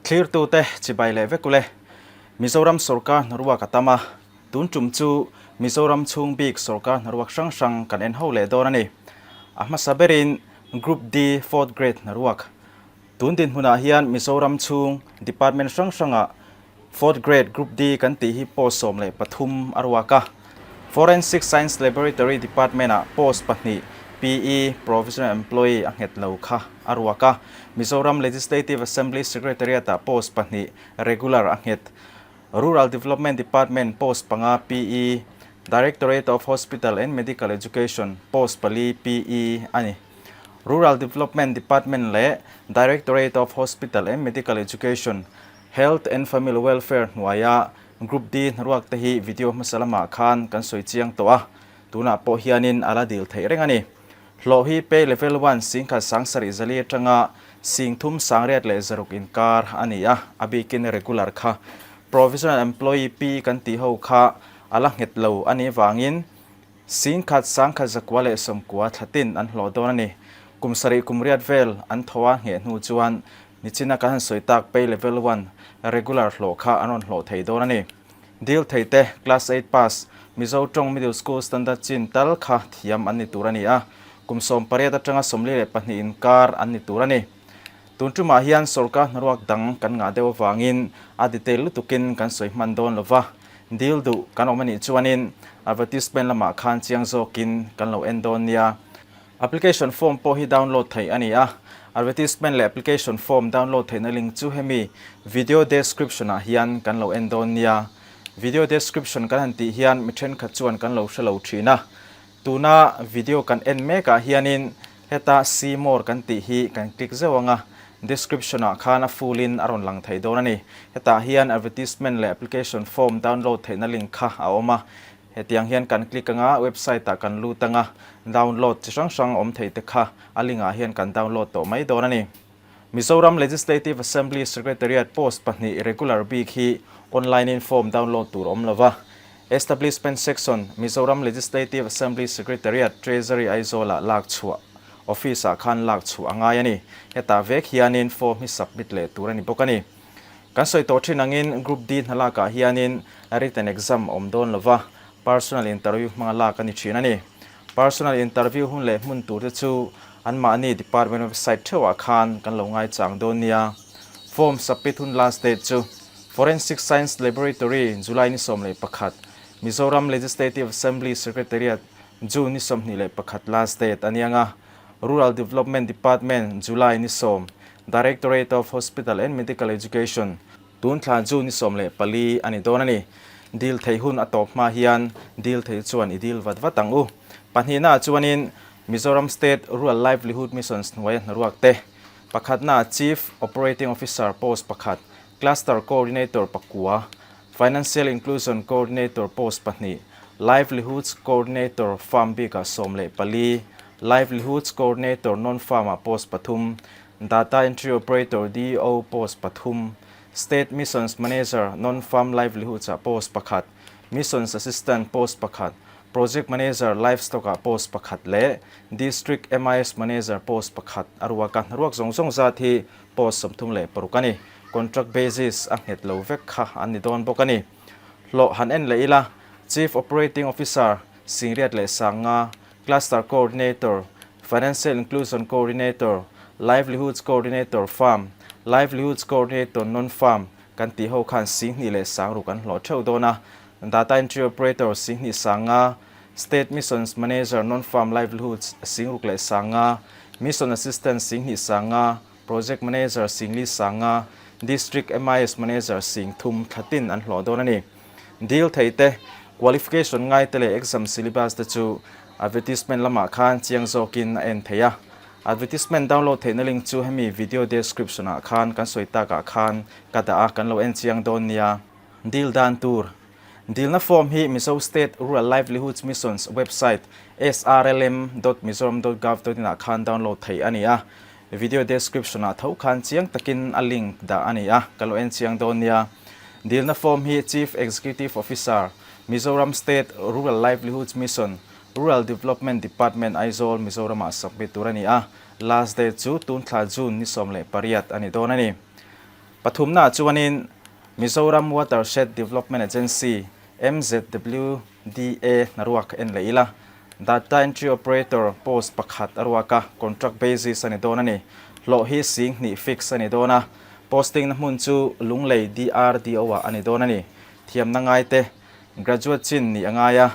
Thlirtute chibai leh vek ule. Mizoram sorkar hnaruak a tam a, tun tum chu Mizoram chhung bik sorkar hnaruak hrang hrang kan en ho leh dawn a ni. A hmasa berin Group D Fourth Grade hnaruak. Tun dinhmunah hian Mizoram chhung department hrang hrangah Fourth Grade Group D kan tih hi post 13 a ruak a. Forensic Science Laboratory Department-ah post pahnih PE, Provisional Employee, a nghet lo kha a ruak a. Mizoram Legislative Assembly Secretariat-ah post pahnih regular a nghet. Rural Development Department post panga PE, Directorate of Hospital and Medical Education post pali PE a ni. Rural Development Department leh Directorate of Hospital and Medical Education Health and Family Welfare hnuaia Group D hnaruak te hi video hmasa lamah khan kan sawi chiang tawh a, tunah pawh hianin a la dil theih reng a ni. Hlawh hi pay level one singkhat sangsarih zali atanga singthum sangriat leh zaruk inkar a ni a, a bikin regular kha. Provisional employee P kan tih ho kha a la nghet lo a nih vangin Singkhat sangkhat zakua leh sawmkua thlatin an hlawh dawn a ni. Kum sarih kum riat vel an tho a ngheh hnu chuan nichina kan han sawi tak pay level one regular hlawh kha an rawn hlawh thei dawn a ni. Dil thei te class eight pass Mizo tawng middle school standard chin tal kha thiam an ni tur a ni a, kum 18 atanga 42 inkar an ni tur a ni. Tun tumah hian sorkar hnaruak dang kan ngah deuh avangin a detail lutukin kan sawi hman dawn lo va, dil duh kan awm a nih chuanin advertisement lamah khan chiang zawkin kan lo en dawn nia. Application form pawh hi download theih a ni a, advertisement leh application form download theihna link chu hemi video description ah hian kan lo en dawn nia. Video description kan han tih hian mi thenkhat chuan kan lo hre lo thin a, Tuna video kan en mekah hianin heta see more kan tih hi kan click zeuh ang a, description ah khan a full in a rawn lang thei dawn a ni. Hetah hian advertisement leh application form download theihna link kha a awm a, hetiang hian kan click ang a, website ah kan lut ang a, download chi hrang hrang awm thei te kha a link ah hian kan download tawh mai dawn a ni. Mizoram Legislative Assembly Secretariat post pahnih regular bik hi online in form download tur awm lova. Establishment Section, Mizoram Legislative Assembly Secretariat, Treasury Aizawl-ah lak chhuah Office-ah khan lak chhuah a ngai a ni. Hetah vek hianin form hi submit leh tur a ni bawk a ni. Kan sawi tawh thin angin Group D hna lakah hianin written exam awm dawn lova, personal interview hmanga lak a ni thin a ni. Personal interview hun leh hmun tur te chu anmahni department website theuhah khan kan lo ngaichang dawn nia. Form submit hun last date chu Forensic Science Laboratory July ni 11, Mizoram Legislative Assembly Secretariat June ni 21 last date a nia nga, Rural Development Department July ni 10, Directorate of Hospital and Medical Education Tun thla June ni 14 a ni dawn a ni. Dil theih hun a tawp hma hian dil theih chuan i dil vat vat ang u. Pahnihnaah chuanin Mizoram State Rural Livelihood Missions hnuaia hnaruak te, pakhatnaah Chief Operating Officer post pakhat, Cluster Coordinator pakua, Financial Inclusion Coordinator post pahnih, Livelihoods Coordinator farm bikah 14, Livelihoods Coordinator non-farm-ah post pathum, Data Entry Operator, DEO, post pathum, State Missions Manager, Non-Farm Livelihoods ah post pakhat, Missions Assistant post pakhat, Project Manager, Livestock ah post pakhat leh District MIS Manager post pakhat a ruak a. Ruak zawng zawng zat hi post 36 a ni. Contract basis a nghet lo vek kha an ni dawn bawk a ni. Hlawh han en leh ila, Chief Operating Officer, Singriat leh Sanga, Cluster Coordinator, Financial Inclusion Coordinator, Livelihoods Coordinator Farm, Livelihoods Coordinator Non-Farm kan tih ho khan 2000 kan hlawh theuh dawn a, Data Entry Operator 2500, State Missions Manager Non-Farm Livelihoods 6500, Mission Assistant 2500, Project Manager 4500, District MIS Manager 3000 thlatin an hlawh dawn a ni. Dil thei te, qualification ngai te leh exam syllabus te chu advertisement lamah khan chiang zawkin a en thei a. Advertisement download theihna link chu hemi video description ah khan kan sawi takah khan ka dah a, kan lo en chiang dawn nia. Dil dan tur, Dilna form hi Mizo State Rural Livelihoods Mission's website srlm dot mizoram dot gov dot in ah khan download theih a ni a. Video description ah tho khan chiang takin a link dah a ni a, ka lo en chiang dawn nia. Dilna form hi Chief Executive Officer, Mizoram State Rural Livelihoods Mission, Rural Development Department Aizawl, Mizoram ah submit tur a ni a, last date chu tun thla June ni 18 a ni dawn a ni. Pathumnaah chuanin Mizoram Watershed Development Agency, MZWDA, hnaruak en leh ila, Data Entry Operator post pakhat a ruak a, contract basis a ni dawn a ni. Hlawh hi 2000 fix a ni dawn a, posting na hmun chu Lunglei DRDO-ah a ni dawn a ni. Thiamna ngaite, Graduate chin nih a ngai a,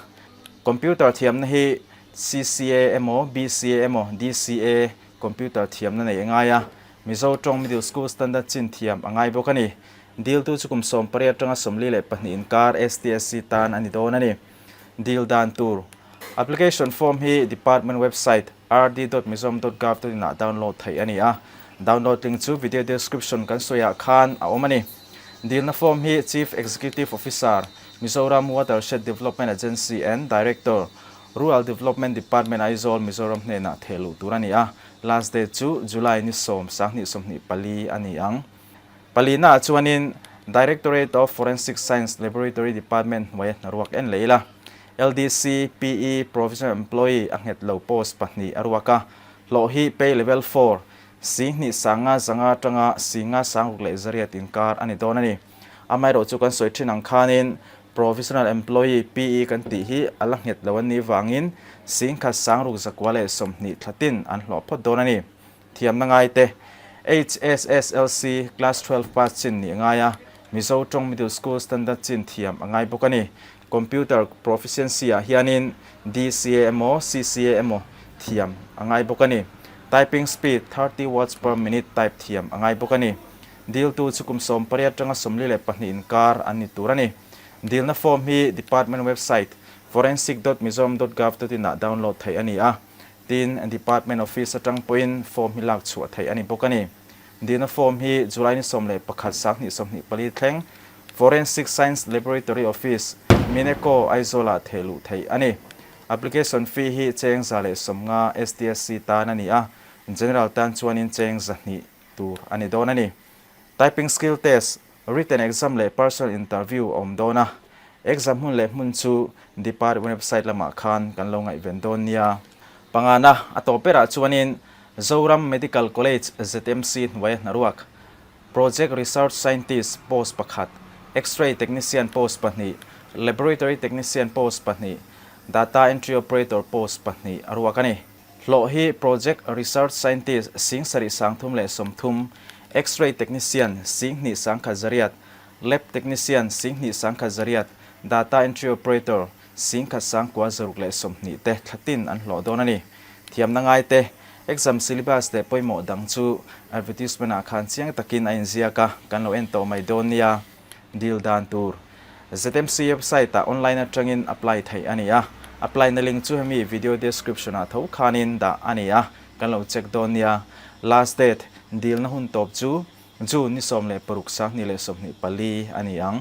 computer thiamna hi CCA emaw, BCA emaw, DCA computer thiamna nei a ngai a, Mizo tawng Middle School Standard chin thiam a ngai bawk a ni. Diltu chu kum 18 atanga 42 inkar STSC tan a ni dawn a ni. Dil dan tur, Application form hi Department website rd.mizoram.gov.in ah download theih a ni a, download link chu video description kan sawiah khan a awm a ni. Dilna form hi Chief Executive Officer, Mizoram Watershed Development Agency and Director, Rural Development Department Aizawl, Mizoram hnenah theh luh tur a ni a, last date chu July ni 10, 2024 a ni ang. Palina ah chuanin Directorate of Forensic Science Laboratory Department hnuaia hnaruak en leh ila, LDC, PE, Provisional Employee a nghet lo post pahnih a ruak a, hlawh hi pay level 4, 2000 sanga zanga atanga singa sangruk leh zariat inkar a ni dawn a ni. Amaherawh chu kan sawi thin ang khanin Provisional Employee, PE, kan tih hi a la nghet lo an nih vangin 10,000 sangruk zakua leh 20 thlatin an hlawh phawt dawn a ni. Thiamna ngaite, HSSLC Class 12 pass chin nih a ngai a, Mizo tawng Middle School Standard chin thiam a ngai bawk a ni. Computer Proficiency ah hianin DCA emaw CCA emaw thiam a ngai bawk a ni. Typing speed 30 words per minute type thiam a ngai bawk a ni. Diltu chu kum 18 atanga 42 inkar an ni tur a ni. Dilna form hi Department website forensic.mizoram.gov.in ah download theih a ni a. Tin, Department Office atang pawhin form hi lak chhuah theih a ni bawk a ni. Dilna form hi July ni 11 2024 thleng Forensic Science Laboratory Office, Mineco, Aizawl-ah theh luh theih a ni. Application fee hi cheng 150 STSC tan a ni a, General tan chuanin cheng 200 tur a ni dawn a ni. Typing skill test, written exam leh personal interview a awm dawn a, exam hmun leh hmun chu department website lamah khan kan lo ngaihven dawn nia. Pangana a tawp berah chuanin Zoram Medical College, ZMC, hnuaia hnaruak, Project Research Scientist post pakhat, X-ray Technician post pahnih, Laboratory Technician post pahnih, Data Entry Operator post pahnih a ruak a ni. Hlawh hi Project Research Scientist 7330, X-ray Technician 21,100, Lab Technician 21,100, Data Entry Operator 19,620 te thlatin an hlawh dawn a ni. Thiamna ngai te, Exam syllabus leh pawimawh dang chu advertisement ah khan chiang takin a inziak a, kan lo en tawh mai dawn nia. Dil dan tur. ZMC website ah online atangin apply theih a ni a, apply na link chu hemi video description ah tho khanin dah a ni a, kan lo check dawn nia. Last date, dilna hun tawp chu June ni 16 24 a ni ang.